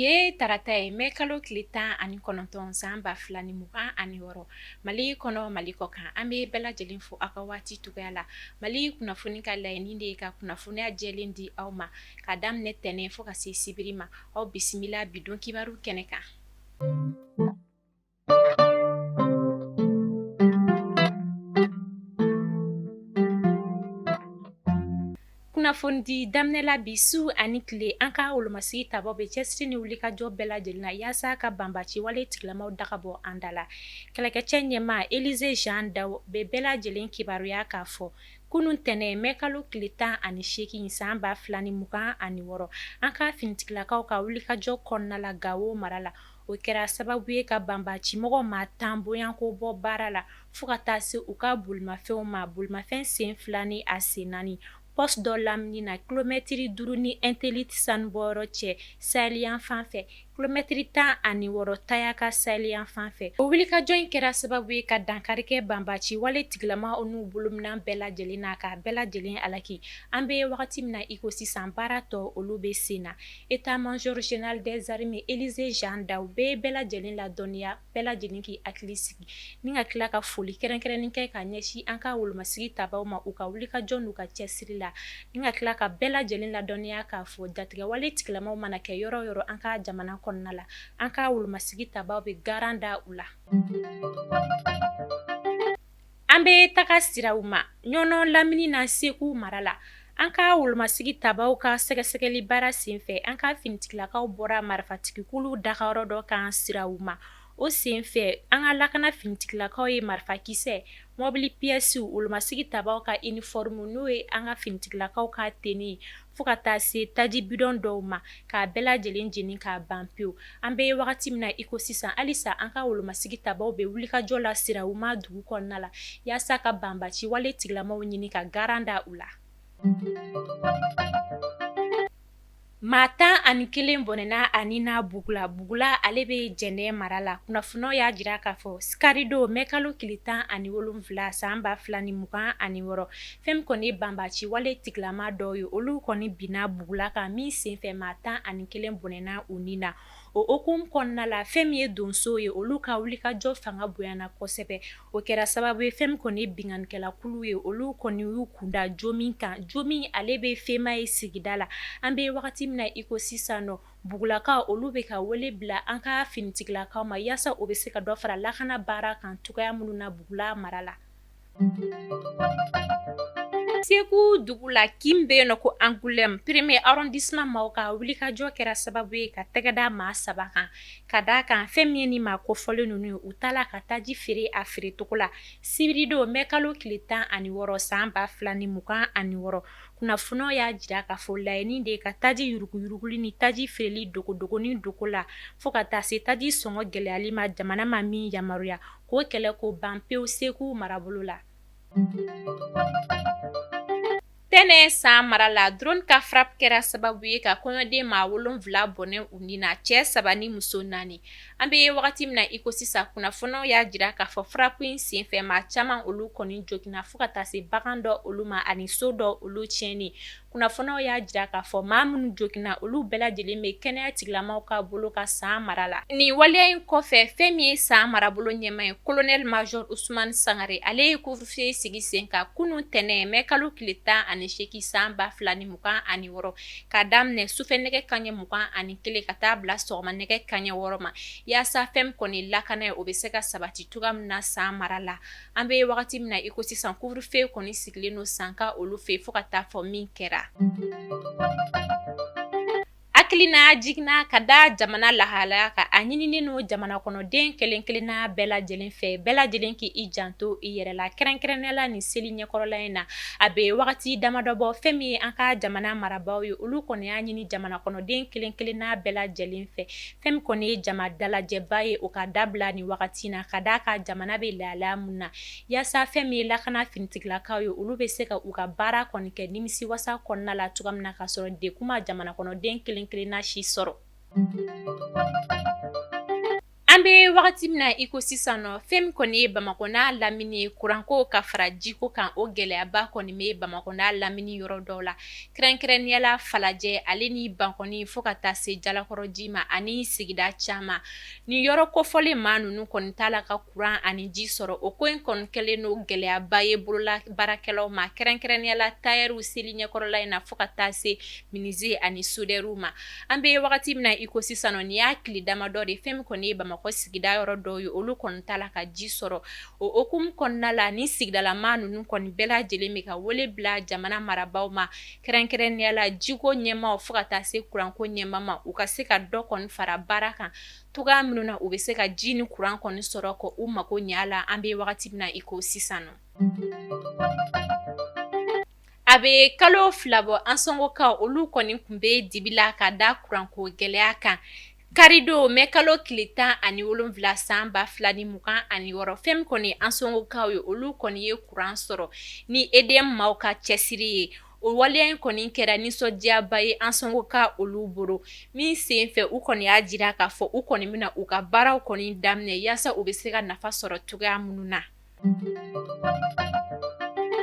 Bi ye tarata ye, mɛ kalo tile 19 san 2026, Mali kɔnɔ, Mali kɔ kan. An bɛ bɛɛ lajɛlen fo aw ka waati cogoya la. Mali kunnafoni ka laɲini de ye ka kunnafoniya jɛlen di aw ma ka daminɛ tɛnɛn fo ka se sibiri ma. Aw bisimila bi don kibaru kɛnɛ kan. Kunnafonidi daminɛ la bi su ani tile, an ka wolomasigi tabaw bɛ cɛsiri ni wulikajɔ bɛɛ lajɛlen na yaasa ka banbaci wale tigilamaw daga bɔ an da la. Kɛlɛkɛcɛ ɲɛmaa Elize Jean Daw bɛ bɛɛ lajɛlen kibaruya k'a fɔ kunun tɛnɛn mɛ kalo tile 18 san 2026, an ka finitigilakaw ka wulikajɔ kɔnɔna la Gawo mara la, o kɛra sababu ye ka banbacimɔgɔ maa 10 bɔɲɔgɔnko bɔ baara la fo ka taa se u ka bolimafɛnw ma, bolimafɛn sen fila ni a sen naani, poste dɔ lamini na kilomɛtiri 5 ni Intelite sanubɔyɔrɔ cɛ saheliyanfan fɛ, kilomɛtiri 16 Tayaka saheliyanfan fɛ. O wulikajɔ in kɛra sababu ye ka dankari kɛ banbaci wale tigilamaw n'u bolominɛn bɛɛ lajɛlen na, k'a bɛɛ lajɛlen halaki. An bɛ wagati min na i ko sisan, baara tɔ olu bɛ sen na. État-major général des armées Elize Jean Daw bɛ bɛɛ lajɛlen ladɔnniya, bɛɛ lajɛlen k'i hakili sigi ni ka tila ka foli kɛrɛnkɛrɛnnen kɛ ka ɲɛsin an ka wolomasigi tabaw ma u ka wulikajɔ n'u ka cɛsiri la, ni ka tila ka bɛɛ lajɛlen ladɔnniya k'a fɔ jatigɛwale tigilamaw mana kɛ yɔrɔ o yɔrɔ an ka jamana kɔnɔna la, an ka wolomasigi tabaw bɛ garan da u la. An bɛ taga Sirawuma Ɲɔnɔ lamini na Segu mara la. An ka wolomasigi tabaw ka sɛgɛsɛgɛli baara senfɛ, an ka finitigilakaw bɔra marifatigikulu dagayɔrɔ dɔ kan Sirawuma. O senfɛ, an ka lakana finitigilakaw ye marifakisɛ, mɔbili piyɛsiw, wolomasigi tabaw ka iniformu n'o ye an ka finitigilakaw ka tenue ye, fo ka taa se taji bidɔn dɔw ma, k'a bɛɛ lajɛlen jeni k'a ban pewu. An bɛ wagati min na i ko sisan, halisa an ka wolomasigi tabaw bɛ wulikajɔ la Sirawuma dugu kɔnɔna la yaasa ka banbaci wale tigilamaw ɲini ka garan da u la. Maa 11 bɔnɛna a ni na Bugula. Bugula ale bɛ Jɛnɛ mara la. Kunnafoniw y'a jira k'a fɔ karidon mɛ kalo tile 17 san 2026, fɛn min kɔni ye banbaci wale tigilama dɔw ye, olu kɔni binna Bugula kan min senfɛ maa 11 bɔnɛna u ni na. O hukumu kɔnɔna la, fɛn min ye donsow ye, olu ka wulikajɔ fanga bonyana kosɛbɛ. O kɛra sababu ye fɛn min kɔni ye binkannikɛlakulu ye, olu kɔni y'u kunda Jomin kan. Jomin ale bɛ FEMA ye sigida la. An bɛ wagati min na i ko sisan nɔ, Bugulakaw olu bɛ ka wele bila an ka finitigilakaw ma yaasa o bɛ se ka dɔ fara lakana baara kan cogoya minnu na Bugula mara la. Segu dugu la, kin bɛ yen nɔ ko Angoulême, premier arrondissement maaw ka wulikajɔ kɛra sababu ye ka tɛgɛ da maa saba kan, ka d'a kan fɛn min ye ni maa kofɔlen ninnu ye, u taala ka taji feere a feerecogo la sibiridon mɛ kalo tile 16 san 2026. Kunnafoniw y'a jira k'a fɔ laɲini de ye ka taji yuruguyuruguli ni taji feereli dogodogonin dogo la fo ka taa se taji sɔngɔ gɛlɛyali ma jamana ma min yamaruya, k'o kɛlɛ k'o ban pewu Segu marabolo la. Tɛnɛn San mara la, drone ka frappe kɛra sababu ye ka kɔɲɔden maa 7 bɔnɛ u ni na, cɛ saba ni muso naani. An bɛ wagati min na i ko sisan, kunnafoniw y'a jira k'a fɔ frappe in senfɛ maa caman olu kɔni joginna fo ka taa se bagan dɔ olu ma ani so dɔ olu tiɲɛni. Kunnafoniw y'a jira k'a fɔ maa minnu joginna, olu bɛɛ lajɛlen bɛ kɛnɛya tigilamaw ka bolo kan San mara la. Nin waleya in kɔfɛ, fɛn min ye San marabolo ɲɛmaa ye, colonel major Usumani Sangare, ale ye couvre-feu sigi sen kan kunun tɛnɛn mɛ kalo tile 18 san 2026, k'a daminɛ sufɛ nɛgɛ kanɲɛ 21 ka taa bila sɔgɔma nɛgɛ kanɲɛ 6 ma, yaasa fɛn min kɔni lakana ye, o bɛ se ka sabati cogoya min na San mara la. An bɛ wagati min na i ko sisan, couvre-feu kɔni sigilen don Sanka olu fɛ fo ka taa fɔ min kɛra. Hakilina jiginna ka da jamana lahalaya kan, a ɲininen don jamana kɔnɔden kelen kelenna bɛɛ lajɛlen fɛ, bɛɛ lajɛlen k'i janto i yɛrɛ la, kɛrɛnkɛrɛnnenya la nin seli ɲɛkɔrɔla in na. A bɛ wagati damadɔ bɔ, fɛn min ye an ka jamana marabaaw ye, olu kɔni y'a ɲini jamana kɔnɔden kelen kelenna bɛɛ lajɛlen fɛ, fɛn min kɔni ye jama dalajɛba ye, o ka dabila nin wagati na, ka d'a kan jamana bɛ lahalaya mun na, yaasa fɛn min ye lakana finitigilakaw ye, olu bɛ se ka u ka baara kɔni kɛ nimisiwasa kɔnɔna la cogoya min na, k'a sɔrɔ degun ma jamana kɔnɔden kelen kelenna si sɔrɔ. An An bɛ wagati min na i ko sisan nɔ, fɛn min kɔni ye Bamakɔ n'a lamini ye, kuranko ka fara jiko kan, o gɛlɛyaba kɔni bɛ Bamakɔ n'a lamini yɔrɔ dɔw la, kɛrɛnkɛrɛnnenya la Falajɛ ale ni Bankɔni, fo ka taa se Jalakɔrɔji ma ani sigida caman. Ni yɔrɔ kofɔlen maa ninnu kɔni t'a la ka kuran ani ji sɔrɔ. O ko in kɔni kɛlen don gɛlɛyaba ye bolola baarakɛlaw ma, kɛrɛnkɛrɛnnenya la tayɛriw seli ɲɛkɔrɔla in na, fo ka taa se menuisier ani soudeur ma. An bɛ wagati min na i ko sisan nɔ, nin y'a tile damadɔ de, fɛn min kɔni ye Bamakɔ sigida yɔrɔ dɔw ye, olu kɔni t'a la ka ji sɔrɔ. O hukumu kɔnɔna la, ni sigidalamaa ninnu kɔni bɛɛ lajɛlen bɛ ka wele bila jamana marabaaw ma, kɛrɛnkɛrɛnnenya la jiko ɲɛmaaw, fo ka taa se kuranko ɲɛmaa ma, u ka se ka dɔ kɔni fara baara kan cogoya minnu na u bɛ se ka ji ni kuran kɔni sɔrɔ ka u mako ɲɛ a la, an bɛ wagati min na i ko sisan nɔ. A bɛ kalo 2 bɔ, Ansɔngokaw olu kɔni tun bɛ dibi la ka da kuranko gɛlɛya kan. Karidon mɛ kalo tile 17 san 2026, fɛn min kɔni Ansɔngokaw ye, olu kɔni ye kuran sɔrɔ ni EDM maaw ka cɛsiri ye. O waleya in kɔni kɛra nisɔndiyaba ye Ansɔngokaw olu bolo, min sen fɛ u kɔni y'a jira k'a fɔ u kɔni bɛna u ka baaraw kɔni daminɛ yaasa u bɛ se ka nafa sɔrɔ cogoya minnu na.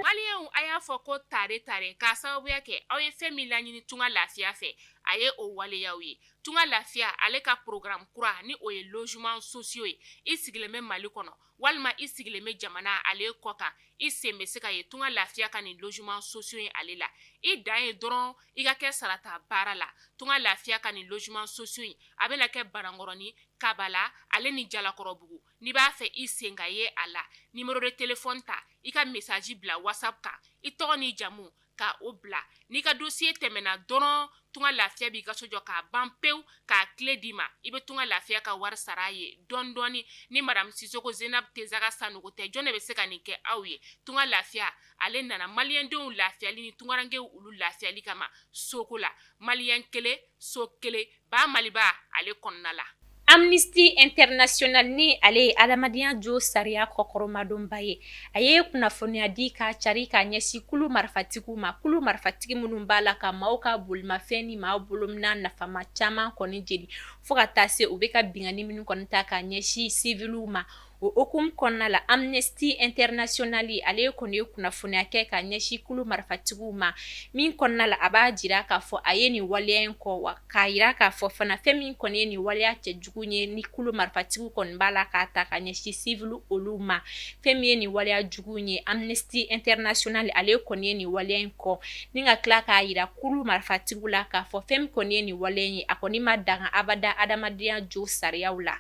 Maliyɛnw, a y'a fɔ ko tare tare k'a sababuya kɛ aw ye fɛn min laɲini Tunga Lafiya fɛ, a ye o waleyaw ye. Tunga Lafiya ale ka programme kura ni o ye logement sociaux ye. I sigilen bɛ Mali kɔnɔ walima i sigilen bɛ jamana ale kɔ kan, i sen bɛ se ka ye Tunga Lafiya ka nin logement sociaux ye ale la. I dan ye dɔrɔn i ka kɛ sarata baara la. Tunga Lafiya ka nin logement sociaux in, a bɛna kɛ Banankɔrɔni, Kabala ale ni Jalakɔrɔbugu. N'i b'a fɛ i sen ka ye a la, numéro de téléphone ta, i ka message bila WhatsApp kan, i tɔgɔ n'i jamu ka o bila. N'i ka dossier tɛmɛna dɔrɔn, Tunga Lafiya b'i ka so jɔ k'a ban pewu, k'a clé d'i ma. I bɛ Tunga Lafiya ka wari sara a ye dɔɔni dɔɔni. Ni madame Sisoko Zenab Tezaga Sanogo tɛ, jɔn de bɛ se ka nin kɛ aw ye? Tunga Lafiya ale nana maliyɛndenw lafiyali ni tungarankew olu lafiyali kama soko la. Maliyɛn kelen, so kelen, ba Maliba ale kɔnɔna la. Amnesty International, ni ale ye adamadenya jo sariya kɔkɔrɔmadonba ye, a ye kunnafoniya di ka cari ka ɲɛsin kulu marifatigiw ma, kulu marifatigi minnu b'a la ka maaw ka bolimafɛn ni maaw bolominɛn nafama caman kɔni jeni, fo ka taa se u bɛ ka binkanni minnu kɔni ta ka ɲɛsin siviliw ma. O hukumu kɔnɔna la, Amnesty International ale kɔni ye kunnafoniya kɛ ka ɲɛsin kulu marifatigiw ma, min kɔnɔna la a b'a jira k'a fɔ a ye nin waleya in kɔn, wa k'a jira k'a fɔ fana fɛn min kɔni ye nin waleya cɛjugu ye ni kulu marifatigiw kɔni b'a la k'a ta ka ɲɛsin siviliw olu ma. Fɛn min ye nin waleya jugu ye, Amnesty International ale kɔni ye nin waleya in kɔn, ni ka tila k'a jira kulu marifatigiw la k'a fɔ fɛn min kɔni ye nin waleya in ye, a kɔni ma danga abada adamadenya jo sariyaw la.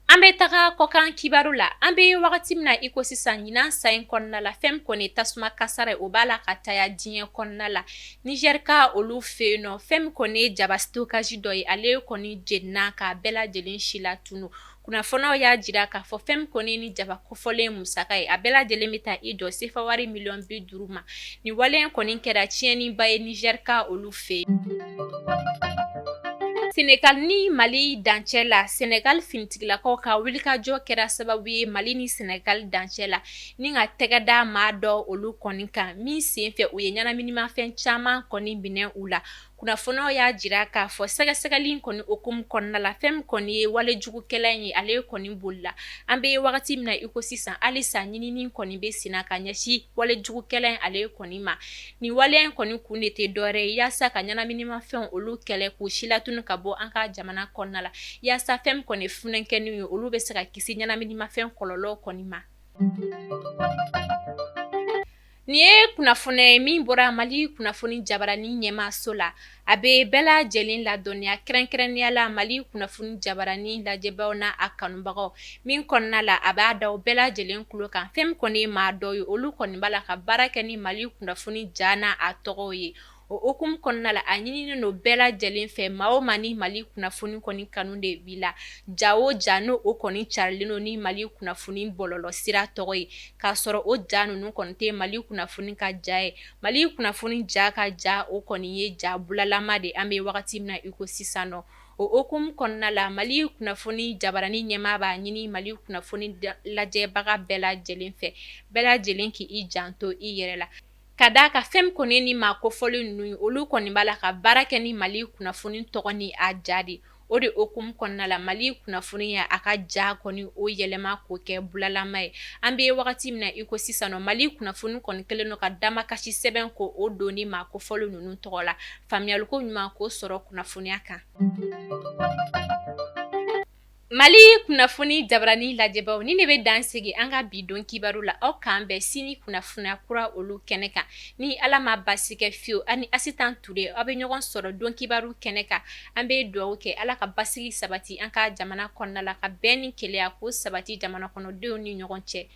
An bɛ taga kɔkan kibaru la. An bɛ wagati min na i ko sisan, ɲinan san in kɔnɔna la, fɛn min kɔni tasuma kasara ye, o b'a la ka caya diɲɛ kɔnɔna la. Nizɛrika olu fɛ yen nɔ, fɛn min kɔni ye jaba stockage dɔ ye, ale kɔni jenina k'a bɛɛ lajɛlen si latunu. Kunnafoniyaw y'a jira k'a fɔ fɛn min kɔni ni jaba kofɔlen musaka ye, a bɛɛ lajɛlen bɛ taa i jɔ sefa wari miliyɔn 50 ma. Nin wale in kɔni kɛra tiɲɛniba ye Nizɛrika olu fɛ yen. Senegal ni Mali dancɛ la, Senegal finitigilakaw ka wulikajɔ kɛra sababu ye Mali ni Senegal dancɛ la, ni ka tɛgɛ da maa dɔ olu kɔni kan, min senfɛ u ye ɲɛnaminimafɛn caman kɔni minɛ u la. Kunnafoniyaw y'a jira k'a fɔ sɛgɛsɛgɛli kɔni hukumu kɔnɔna la, fɛn min kɔni ye walejugukɛla in ye, ale kɔni bolila. An bɛ wagati min na i ko sisan, halisa ɲinini kɔni bɛ senna ka ɲɛsin walejugukɛla in ale kɔni ma. Nin waleya in kɔni kun de tɛ dɔwɛrɛ ye yaasa ka ɲɛnaminimafɛnw olu kɛlɛ k'u silatunu ka bɔ an ka jamana kɔnɔna la, yaasa fɛn min kɔni funankɛninw ye, olu bɛ se ka kisi ɲɛnaminimafɛn kɔlɔlɔ kɔni ma. Nin ye kunnafoni ye min bɔra Mali kunnafoni jabarani ɲɛmaaso la. A bɛ bɛɛ lajɛlen ladɔnniya, kɛrɛnkɛrɛnnenya la Mali kunnafoni jabarani lajɛbaaw n'a a kanubagaw, min kɔnɔna la a b'a da bɛɛ lajɛlen tulo kan, fɛn min kɔni ye maa dɔ ye, olu kɔni b'a la ka baara kɛ ni Mali kunnafoni ja n'a a tɔgɔw ye. O hukumu kɔnɔna la, a ɲininen don bɛɛ lajɛlen fɛ, maa o maa ni Mali kunnafoni kɔni kanu de b'i la, ja o ja n'o o kɔni carilen don ni Mali kunnafoni bɔlɔlɔ sira tɔgɔ ye, k'a sɔrɔ o ja ninnu kɔni tɛ Mali kunnafoni ka ja ye. Mali kunnafoni ja ka ja, o kɔni ye ja bulalama de an bɛ wagati min na i ko sisan nɔ. O hukumu kɔnɔna la, Mali kunnafoni jabarani ɲɛmaa b'a ɲini Mali kunnafoni lajɛbaga bɛɛ lajɛlen fɛ, bɛɛ lajɛlen k'i janto i yɛrɛ la, ka d'a kan fɛn min kɔni ni maa kofɔlen ninnu ye, olu kɔni b'a la ka baara kɛ ni Mali kunnafoni tɔgɔ ni a ja de. O de hukumu kɔnɔna la, Mali kunnafoni ye a ka ja kɔni o yɛlɛma k'o kɛ bulalama ye. An bɛ wagati min na i ko sisan nɔ, Mali kunnafoni kɔni kɛlen don ka damakasi sɛbɛn ko o don ni maa kofɔlen ninnu tɔgɔ la, faamuyaliko ɲuman k'o sɔrɔ kunnafoniya kan. Mali kunnafoni jabarani lajɛbaw, ni ne bɛ dan sigi an ka bi don kibaru la. Aw k'an bɛn sini kunnafoniya kura olu kɛnɛ kan, ni Ala ma basi kɛ fiyewu. Aw ni Asitan Ture, aw bɛ ɲɔgɔn sɔrɔ don kibaru kɛnɛ kan. An bɛ dugawu kɛ Ala ka basigi sabati an ka jamana kɔnɔna la, ka bɛn ni kelenya ko sabati jamana kɔnɔdenw ni ɲɔgɔn cɛ.